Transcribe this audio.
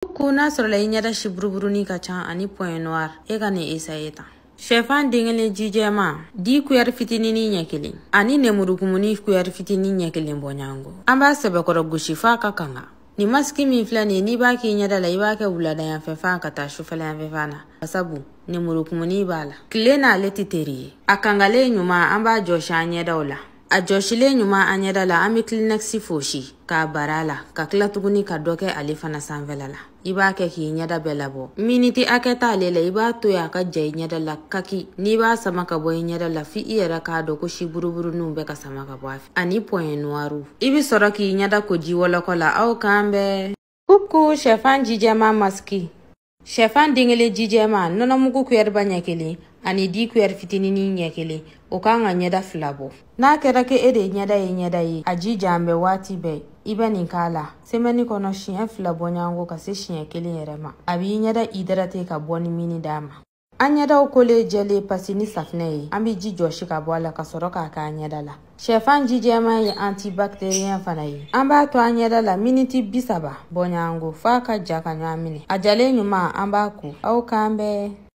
Ko n'a sɔrɔla i ɲɛda si buruburunin ka ca ani point noir, e ka nin essayer tan. Shɛfan den kelen, ji jɛman 10 kuyɛri fitininin ɲɛ kelen ani nemurukumuni kuyɛri fitinin ɲɛ kelen bɔɲɔgɔnko, an b'a sɛbɛkɔrɔ gosi f'a ka kanga. Nin masiki min filɛ nin ye, n'i b'a k'i ɲɛda la, i b'a kɛ wuladayanfɛ fan ka taa sufɛlayanfɛ fan na, sabu nemurukumuni b'a la. Tile n'ale tɛ teri ye. A kangalen ɲuman, an b'a jɔsi an ɲɛdaw la. A jɔsilen ɲuman an ɲɛda la, an bɛ Kleenex fosi k'a bara la, ka tila tuguni ka dɔ kɛ ale fana sanfɛla la. I b'a kɛ k'i ɲɛda bɛɛ labɔ. Miniti hakɛ t'ale la, i b'a to yen a ka ja i ɲɛda la kaki. N'i b'a sama ka bɔ i ɲɛda la, f'i i yɛrɛ k'a dɔn ko si buruburuninw bɛ ka sama ka bɔ a fɛ ani point noir. I bɛ sɔrɔ k'i ɲɛda ko ji wɔlɔkɔ la. Aw k'an bɛɛ. Kuku, shɛfan jijɛman masiki. Shɛfan den kelen, ji jɛman, nɔnɔmugu kuyɛriba ɲɛ kelen ani 10 kuyɛri fitininin ɲɛ kelen, o kan ka ɲɛda fila bɔ. N'a kɛra ke e de ɲɛda ye ɲɛda ye a ji jan bɛ waati bɛɛ, i bɛ nin k'a la semaine kɔnɔ siɲɛ fila bɔɲɔgɔnko ka se siɲɛ kelen yɛrɛ ma. A b'i ɲɛda hydrater ka bɔ ni mini d'a ma. An ɲɛdaw kolen jɛlen pasi ni safinɛ ye, an bɛ ji jɔsi ka bɔ a la ka sɔrɔ k'a k'an ɲɛda la. Shɛfan ji jɛman ye antibactérien fana ye. An b'a to an ɲɛda la miniti 30 bɔɲɔgɔnko f'a ka ja ka ɲɔgɔn minɛ. A jalen ɲuman, an b'a ko. Aw k'an bɛɛ.